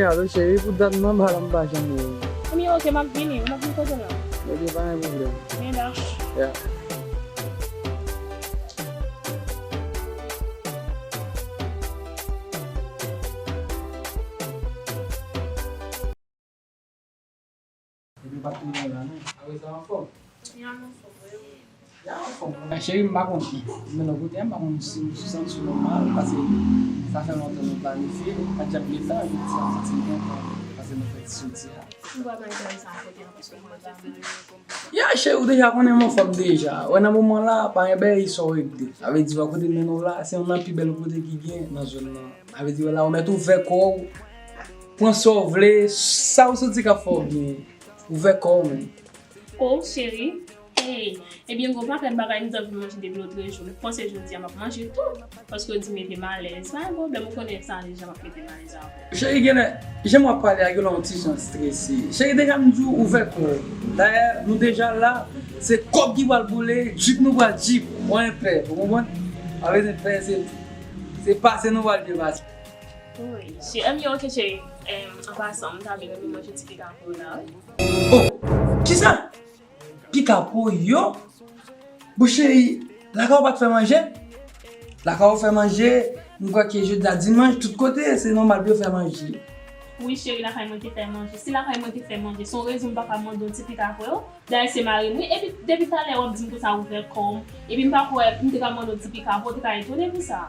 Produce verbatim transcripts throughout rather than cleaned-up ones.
Alo, cheri, pou dat mwen, ba la, m pa janm wè w. Ebyen, oke, m ap vini. M ap vin kote w la. Oke, pa gen pwoblèm. Ebyen, dakò. Ya. Epi pa t tounen la, non. Apre sa, anfòm? Ya, m anfòm, wi. Ya, anfòm. Cheri, m pa konn. Men nan kote a, m pa konn si w santi w nòmal, paske sa fè lontan nou planifye, pa t janm gen tan, jodi a, m santi m gen tan, paske nou fè ti soti a. M vrèman enterese a kote a, paske mwen pa mwen. Ya, cheri, ou deja konnen m anfòm deja. Wè, nan moman la, pa gen bagay sa w regle. Sa vle di, wè kote m mennen w la, se youn nan pi bèl kote ki gen nan zòn nan. Sa vle di, wè la, ou mèt ouvè kò w, pran sa w vle, sa w santi k ap fè w byen. Ouvè kò w, menn. O, cheri. Hey, ebyen, gon pakèt bagay m t anvi manje depi lòtrejou. M panse jodi a m ap manje tou. Paske w di mete m alèz. Pa gen pwoblèm, ou konnen sa deja m ap mete m alèz avè w. Cheri, genlè, jan w ap pale a, genlè w yon ti jan strese. Cheri, deja m di w ouvè kò w. Dayè, nou deja la, se kòb ki pral boule, djip nou pral djip. Mwen pè, ou konprann? Pa bezwen pè, se, se pase nou pral byen pase. Wi, cheri, m yo, oke, cheri. Em, an pasan, m ta vle manje ti pika pou w la, wi. Oh, kisa? Pikapo yo? Bon, cheri, lakay ou pa t fè manje? Lakay ou fè manje, m kwè ke jodi a dimanch, tout kote, se nòmal pou yo fè manje. Wi, cheri, lakay mwen te fè manje. Si lakay mwen te fè manje, se yon rezon m pa ka mande yon ti pikapo yo. Dayè, se mari m, wi. Epi, depi talè, w ap di m konsa ouvè kò m. Epi, m pa kwè, m te ka mande yon ti pikapo, w te ka etone pou sa.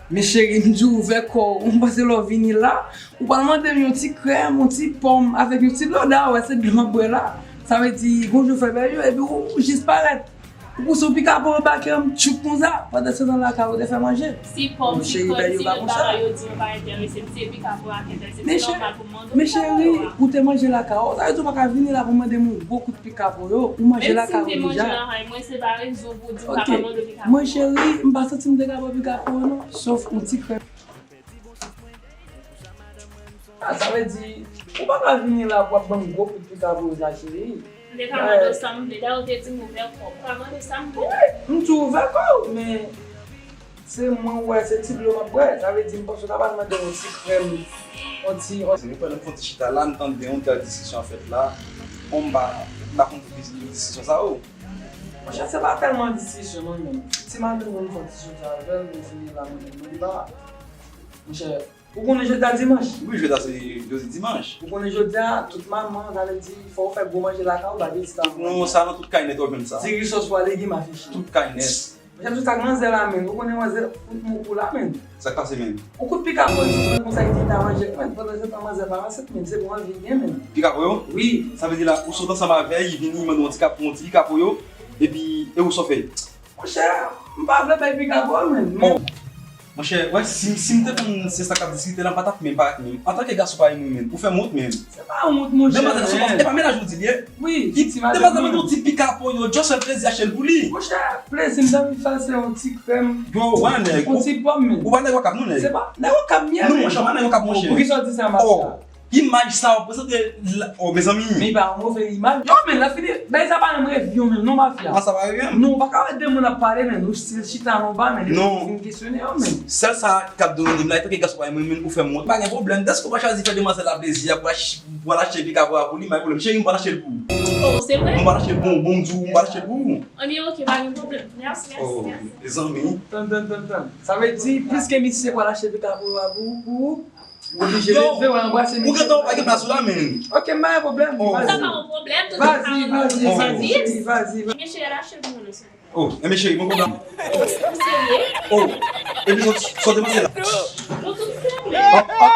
Men cheri, m di w ouvè kò w. M panse lè w vini la, ou pral mande m yon ti krèm, yon ti pòm, avèk yon ti dlo dayè, w wè se dlo m ap bwè la. Sa vle di, gon jou fè bèl yo, epi ou jis parèt. Ou pouse yon pikapo anba kè m, tchoup konsa, pandan se tan lakay ou te fè manje. Si pòm, si krèm, si lòt bagay yo di m pa enterese m, se pikapo a ki enterese m, se nòmal pou m mande w pikapo yo a. Men cheri, ou te manje lakay ou, sa vle di ou pa ka vini la pou mande m yon gwo kout pikapo yo, ou manje lakay ou deja. Menm si m te manje lakay mwen, se pa rezon pou w di m pa ka mande w pikapo. Mwen, cheri, m pa santi m te ka bwè pikapo yo non, sof yon ti krèm. Ah, sa vle di, ou pa ka vini la pou ap ban m gwo kout pikapo yo sa, cheri. M te ka mande w sa m vle, dayè ou te di m ouvè kò w. Ou ka mande w sa m vle. Wi, m di w ouvè kò w, men se mwen ou wè, se ti dlo m ap bwè. Sa vle di, m panse w ta pral mande yon ti krèm, yon ti, yon... Se mwen pandan m fè yon ti chita la, m tande yon tèl diskisyon ap fèt la. Bon, m pa, m pa konn diskisyon sa yo. Monchè, se pa tèlman diskisyon non, men ti madanm mwen m fè yon ti soti avè l, men se li la mwen, mwen li pa. Monchè, ou konnen jodi a dimanch? Wi, jodi a se jodi dimanch. Ou konnen jodi a, tout manman, sa vle di, fò w fè gwo manje lakay ou, ba pitit a manman. Non, sa nan tout kay nèt w ap jwenn sa. Diri sòs pwa legim afiche. Tout kay nèt. Monchè, tout sa k manzè la, men. Ou konnen manzè fout mou kou la, men. Sa k pase, men? Ou kout pikapo, li di mwen konsa, li di ta manje, men. Pandan se tan manzè pa ansent, men. Se pou anvi gen, men. Pikapo yo? Wi. Sa vle di la, ou sot ansanm avè l, li vini, li mande yon ti kap-, yon ti pikapo yo, epi, e ou sa w fè? Monchè, m pa vle bay pikapo a, men. Bon. Monchè, wè, si, si m te konn se sa k ap diskite la, m pa t ap menm parèt menm. Antanke gason parèy mwen menm, ou fè m wont menm. Se pa wont, monchè. Menm madanm, se pa, e pa mennaj ou di l ye? Wi, ti madanm mwen. Te pa mande yon ti pikapo yo, just fè plezi achte l pou li. Monchè, plezi m t anvi fè l se yon ti krèm. Yo, wè nèg. Yon ti pòm, men. Ou pa nèg Okap non, nèg. Se pa nèg Okap m ye, men. Non, monchè, ou pa nèg Okap, monchè. Poukisa w di sa, mafya? Oh, imaj sa w prezante la, oh, mezanmi. Men pa yon move imaj. Yo, men, lè fini, bagay sa pa menm revyon menm, non, mafya. Ah, sa pa revyon? Non, ou pa ka wè de moun ap pale, men, nou still chita anba, men, depi fin kesyone yo, men. Sèl sa k ap domine m la, etanke gason parèy mwen, men, ou fè m wont. Pa gen pwoblèm, dèske ou pa chwazi fè demwazèl la plezi, pou ach-, pou al achte pikapo a pou li, pa gen pwoblèm. Cheri, m pral achte l pou ou. Oh, se vre? M pral achte l pou ou, bon, m di w, m pral achte l pou ou. Anben, oke, pa gen pwoblèm. Mèsi, mèsi, mèsi. Oh, mezanmi. Tann, tann, tann, tann. Sa vle di, pliske misye pral achte pikapo a pou, pou ou, ou oblije leve, w al anbrase misye. Ou gentan pa gen plas ou la, men. Oke, m pa gen pwoblèm. Oh. Sa pa yon pwoblèm, tout sa pa yon pwoblèm. Vazi, vazi, vazi, vazi. Mesye, al achte l pou mwen, non, silvouplè. Oh, enben cheri, bon pwoblèm. Ou serye? Oh, epi sot, sot depanse la. Nou tout serye. Oh, oh,